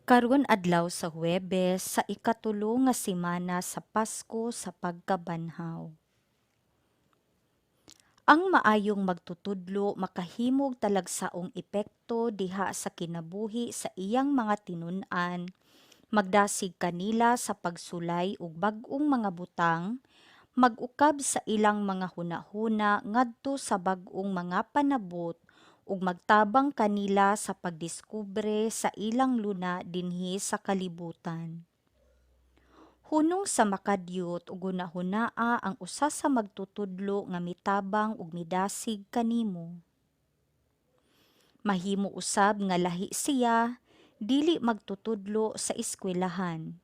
Karon adlaw sa Huwebes sa ikatulo nga semana sa Pasko sa pagkabanhaw. Ang maayong magtutudlo makahimog talagsaong epekto diha sa kinabuhi sa iyang mga tinun-an, magdasig kanila sa pagsulay og bag-ong mga butang, mag-ukab sa ilang mga hunahuna ngadto sa bag-ong mga panabot ug magtabang kanila sa pagdiskubre sa ilang luna dinhi sa kalibutan. Hunong sa makadyot ug hunahunaa ang usa sa magtutudlo nga mitabang ug midasig kanimo. Mahimo usab nga lahi siya, dili magtutudlo sa eskwelahan.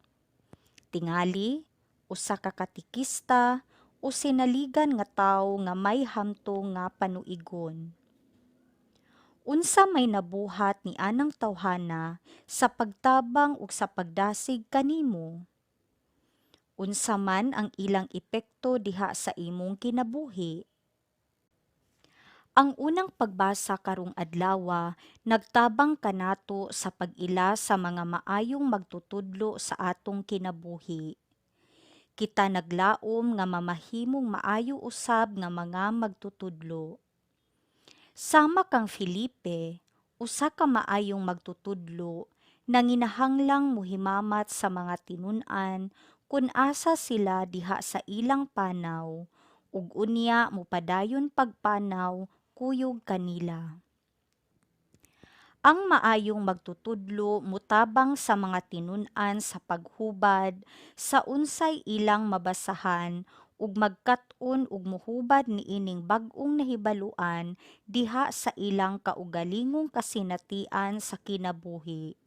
Tingali, usa ka katekista o sinaligan nga tawo nga may hamtong nga panuigon. Unsa may nabuhat ni anang tawhana sa pagtabang ug sa pagdasig kanimo? Unsa man ang ilang epekto diha sa imong kinabuhi? Ang unang pagbasa karong adlawa nagtabang kanato sa pag-ila sa mga maayong magtutudlo sa atong kinabuhi. Kita naglaom nga mamahimong maayo usab nga mga magtutudlo. Sama kang Felipe, usa ka maayong magtutudlo, nanginahanglang muhimamat sa mga tinun-an kun asa sila diha sa ilang panaw ug unya mopadayon pagpanaw kuyog kanila. Ang maayong magtutudlo motabang sa mga tinun-an sa paghubad sa unsay ilang mabasahan ug magkat-on ug mohubad niining bag-ong nahibaloan diha sa ilang kaugalingong kasinatian sa kinabuhi.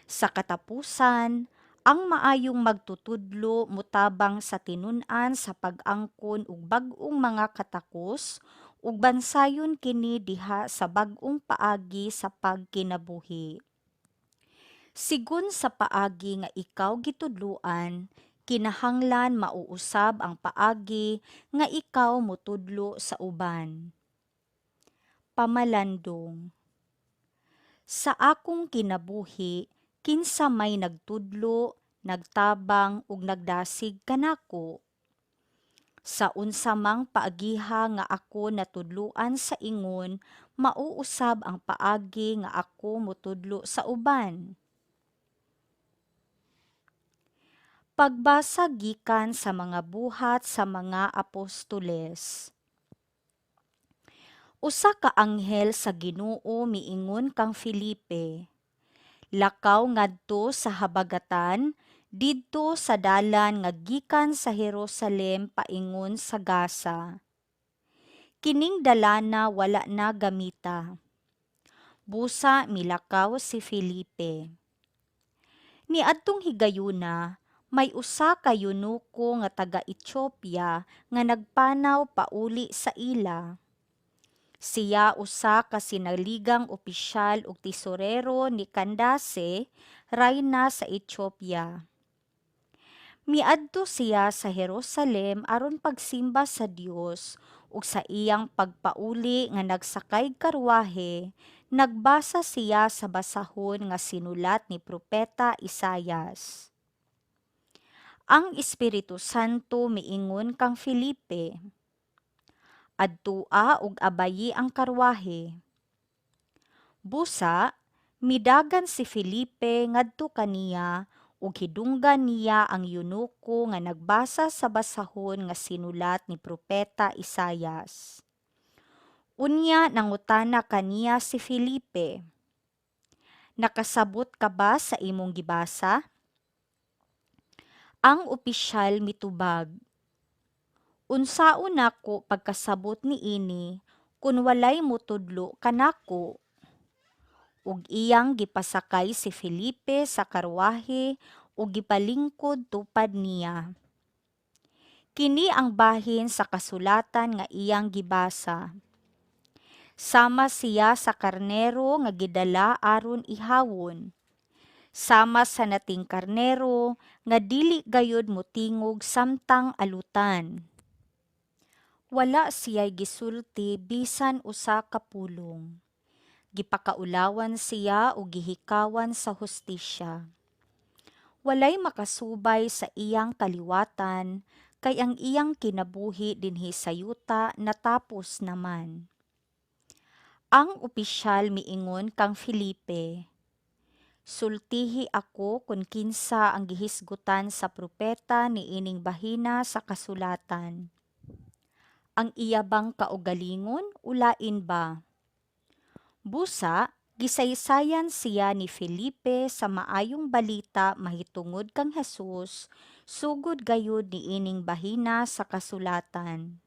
Sa katapusan, ang maayong magtutudlo motabang sa tinun-an sa pag-angkon og bag-ong mga katakos ug bansayon kini diha sa bag-ong paagi sa pagkinabuhi. Sigon sa paagi nga ikaw gitudloan, kinahanglan mao usab ang paagi nga ikaw motudlo sa uban. Pamalandong. Sa akong kinabuhi, kinsa may nagtudlo, nagtabang ug nagdasig kanako? Sa unsa mang paagiha nga ako natudloan sa ingon, mao usab ang paagi nga ako motudlo sa uban? Pagbasa gikan sa mga Buhat sa mga Apostoles. Usa ka anghel sa Ginoo miingon kang Felipe, "Lakaw ngadto sa habagatan didto sa dalan nga gikan sa Jerusalem paingon sa Gaza." Kining dalana wala na gamita. Busa milakaw si Felipe. Niadtong higayuna, may usa ka eunuko nga taga Ethiopia nga nagpanaw pauli sa ila. Siya usa ka sinaligang opisyal ug tesorero ni Candace, rayna sa Ethiopia. Miadto siya sa Jerusalem aron pagsimba sa Dios ug sa iyang pagpauli nga nagsakay karwahe, nagbasa siya sa basahon nga sinulat ni propeta Isayas. Ang Espiritu Santo miingon kang Felipe, "Adtoa ug abayi ang karwahe." Busa midagan si Felipe ngadto kaniya ug hidunggan niya ang eunuko nga nagbasa sa basahon nga sinulat ni propeta Isayas. Unya nangutana kaniya si Felipe, "Nakasabot ka ba sa imong gibasa?" Ang opisyal mitubag, "Unsaon nako pagkasabot niini kun walay motudlo kanako?" Ug iyang gipasakay si Felipe sa karwahe ug gipalingkod tupad niya. Kini ang bahin sa kasulatan nga iyang gibasa: "Sama siya sa karnero nga gidala aron ihawon. Sama sa nating karnero nga dili gayud motingog samtang alutan. Wala siya'y gisulti bisan usa ka pulong. Gipakaulawan siya ug gihikawan sa hustisya. Walay makasubay sa iyang kaliwatan, kay ang iyang kinabuhi dinhi sa yuta natapos naman." Ang opisyal miingon kang Felipe, "Sultihi ako kon kinsa ang gihisgutan sa propeta niining bahina sa kasulatan. Ang iya bang kaugalingon o lain ba?" Busa, gisaysayan siya ni Felipe sa maayong balita mahitungod kang Jesus sugod gayud niining bahina sa kasulatan.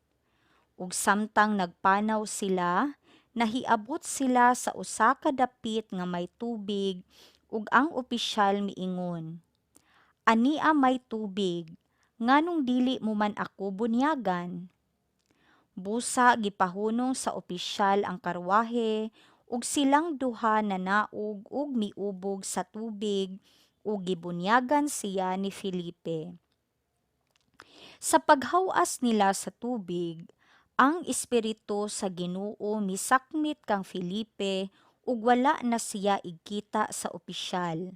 Ug samtang nagpanaw sila, nahiabot sila sa usa ka dapit nga may tubig ug ang opisyal miingon, "Ania may tubig, nganong dili mo man ako bunyagan?" Busa gipahunong sa opisyal ang karwahe ug silang duha nanaog ug miubog sa tubig ug gibunyagan siya ni Felipe. Sa paghaw-as nila sa tubig, ang Espiritu sa Ginoo misakmit kang Felipe ug wala na siya igkita sa opisyal.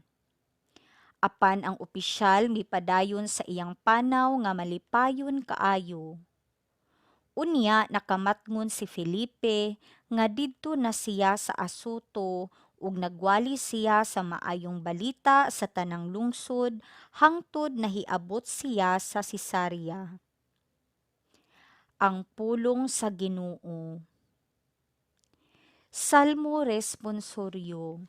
Apan ang opisyal mipadayon sa iyang panaw nga malipayon kaayo. Unya nakamatngon si Felipe nga didto na siya sa Azoto ug nagwali siya sa maayong balita sa tanang lungsod hangtod nahiabot siya sa Cesarea. Ang pulong sa Ginoo. Salmo Responsoryo.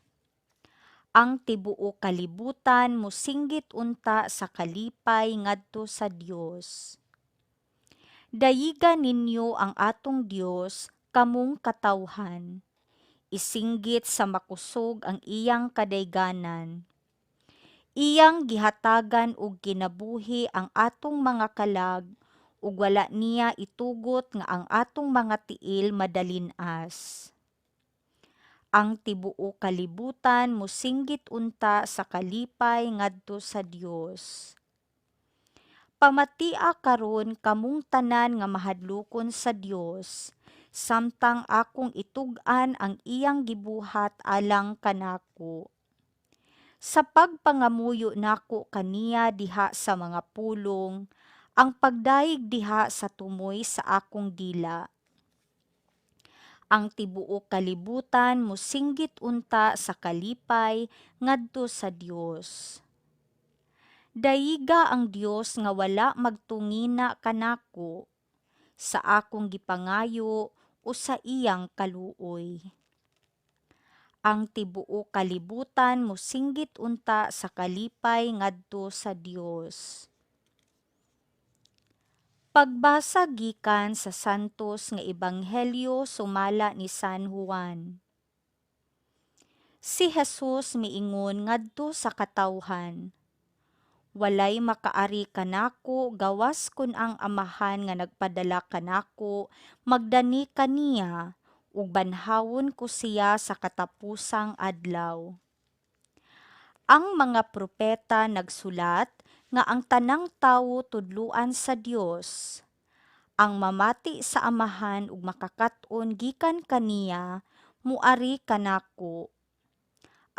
Ang tibuok kalibutan mosinggit unta sa kalipay ngadto sa Dios. Dayiga ninyo ang atong Dios, kamong katawhan. Isinggit sa makusog ang iyang kadayganan. Iyang gihatagan og kinabuhi ang atong mga kalag ug wala niya itugot nga ang atong mga tiil madalin-as. Ang tibuok kalibutan mosinggit unta sa kalipay ngadto sa Dios. Pamatia karon kamong tanan nga mahadlokon sa Dios, samtang akong itug-an ang iyang gibuhat alang kanako. Sa pagpangamuyo nako kaniya diha sa mga pulong, ang pagdayeg diha sa tumoy sa akong dila. Ang tibuok kalibutan mosinggit unta sa kalipay ngadto sa Dios. Dayiga ang Dios nga wala magtungina kanako sa akong gipangayo o sa iyang kaluoy. Ang tibuok kalibutan mosinggit unta sa kalipay ngadto sa Dios. Pagbasa gikan sa Santos nga Ebanghelyo sumala ni San Juan. Si Jesus miingon ngadto sa katawhan, "Walay makaari kanako gawas kun ang Amahan nga nagpadala kanako magdani kaniya, ug banhawon ko siya sa katapusang adlaw. Ang mga propeta nagsulat nga ang tanang tawo tudloan sa Dios. Ang mamati sa Amahan ug makakat-on gikan kaniya moari kanako.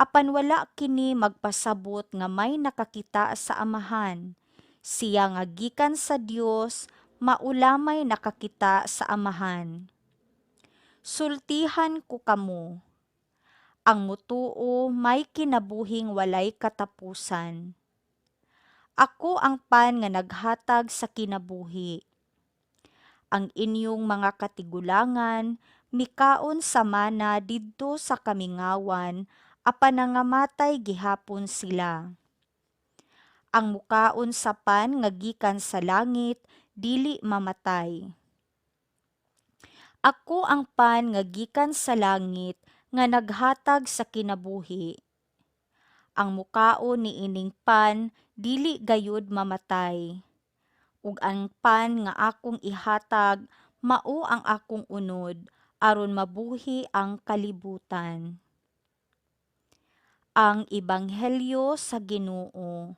Apan wala kini magpasabot nga may nakakita sa Amahan. Siya nga gikan sa Dios mao lamay nakakita sa Amahan. Sultihan ko kamo, ang mutuo may kinabuhing walay katapusan. Ako ang pan nga naghatag sa kinabuhi. Ang inyong mga katigulangan mikaon sa mana didto sa kamingawan apan nangamatay gihapon sila. Ang mukaon sa pan nga gikan sa langit dili mamatay. Ako ang pan nga gikan sa langit nga naghatag sa kinabuhi. Ang mukaon niining pan dili gayud mamatay. Ug ang pan nga akong ihatag mao ang akong unod aron mabuhi ang kalibutan." Ang Ebanghelyo sa Ginoo.